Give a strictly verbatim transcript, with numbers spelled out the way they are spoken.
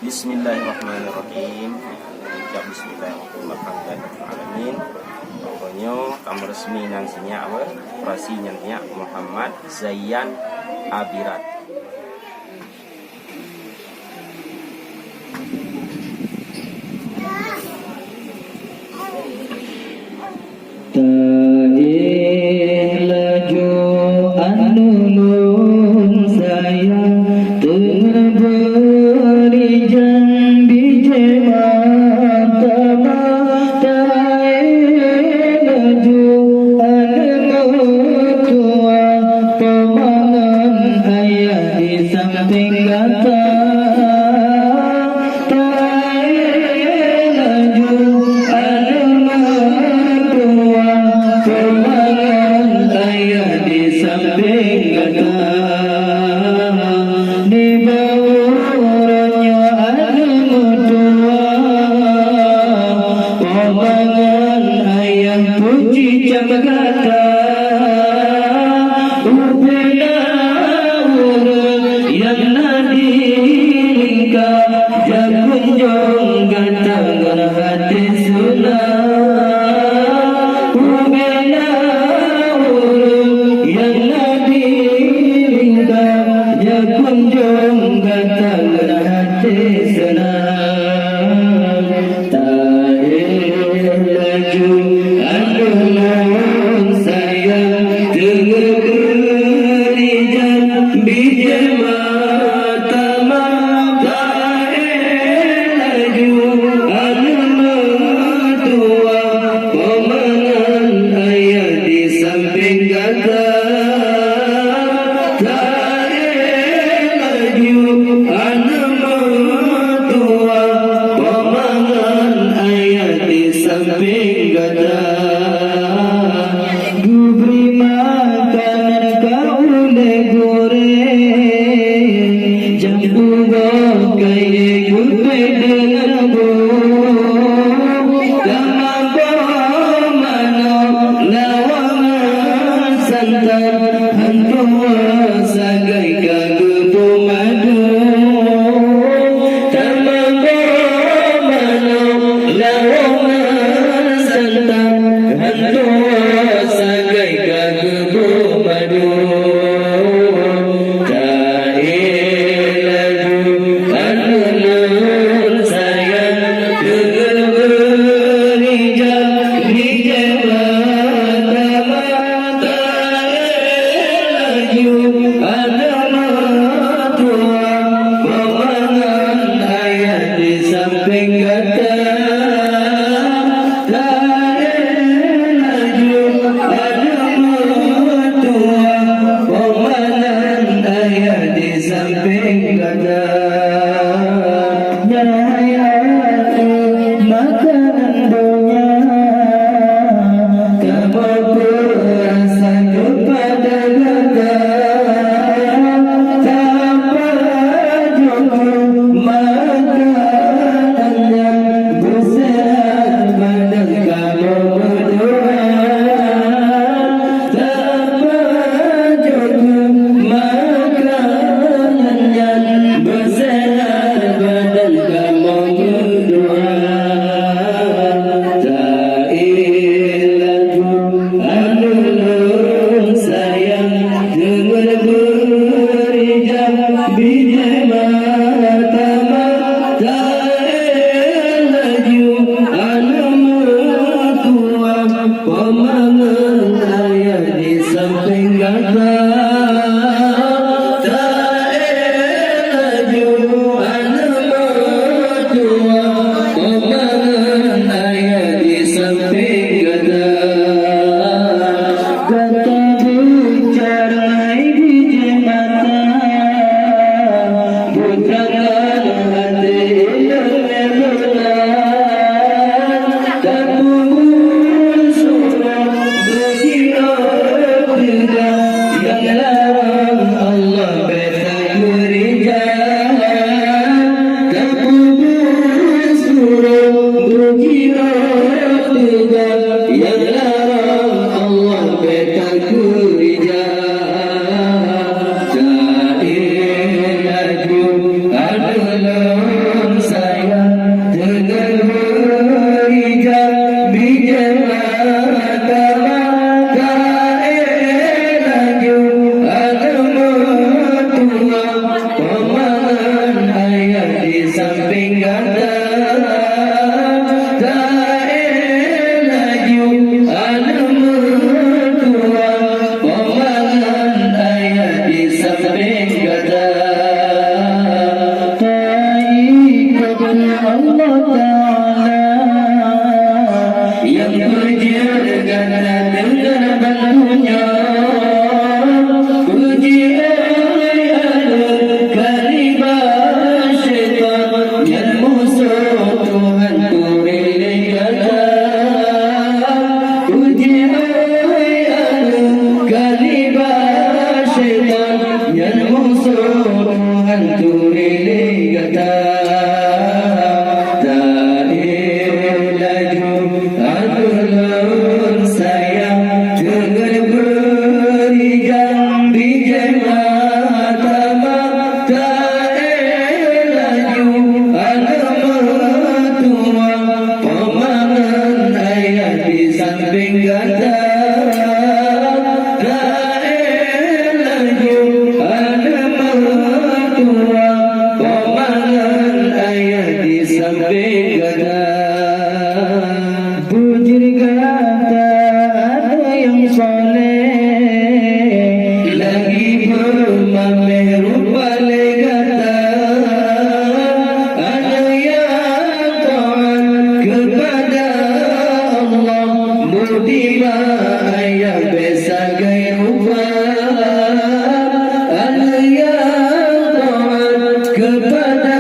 Bismillahirrahmanirrahim. Ucap bismillahirrahmanirrahim. Alhamdulillahirabbil alamin. Pokoknya kamu resmi nan sinyak apa? Operasi nyan nyak Muhammad Zayyan Abirat. Taéh laju aneuk lôn sayang, teungoh beuri jan bijéh mata. Taéh laju aneuk meutuah, peumangat ayah di sampéng gata. Taéh laju aneuk meutuah, peumangat ayah di sampéng gata. Nibak uroe nyoe aneuk meutuah, peumangat ayah puji cam gata. Ubena ureuëng nyang na di lingka, jak kunjong gata ngon até seunang. Ubena ureuëng nyang na di lingka, jak kunjong gata ngon até seunang. Taéh laju aneuk lôn sayang, teungoh beuri jan bijéh mata. Taéh laju aneuk meutuah, peumangat ayah di sampéng gata. Taéh laju aneuk meutuah, peumangat ayah di sampéng gata. Geubri makanan ka ulée gurée, jambu boh kayée geupeudeungon boh. Tamah boh manok lawang santan, hántom sagai ka geupeumadum. Tamah boh manok lawang santan, hántom sagai ka geupeumadum. Taéh laju aneuk lôn sayang, teungoh beuri jan bijéh mata. Taéh laju aneuk meutuah, peumangat ayah di sampéng gata. Taéh laju aneuk meutuah, peumangat ayah di sampéng gata. Nyan hai aneuk makanan donya, kamoe peurasa keupada gata. Tapajoh kheueh makanan nyan, beuseuhat badan kamoe meudoa. Tapajoh kheueh makanan nyan, beuseuhat Gata taék laju, aneuk lôn sayang, deungon beurijang bijéh mata mak. Taék laju, aneuk meutuwah, peumangat ayah di sampéng gata. Taék laju, aneuk meutuwah, peumangat ayah di sampéng gata. Bujur gata aneuk nyang soleh, lagi beumameh rupa lé gata. Aneuk nyang taat kepada Allah, budi mak ayah bék sagai rupa. Aneuk nyang taat kepada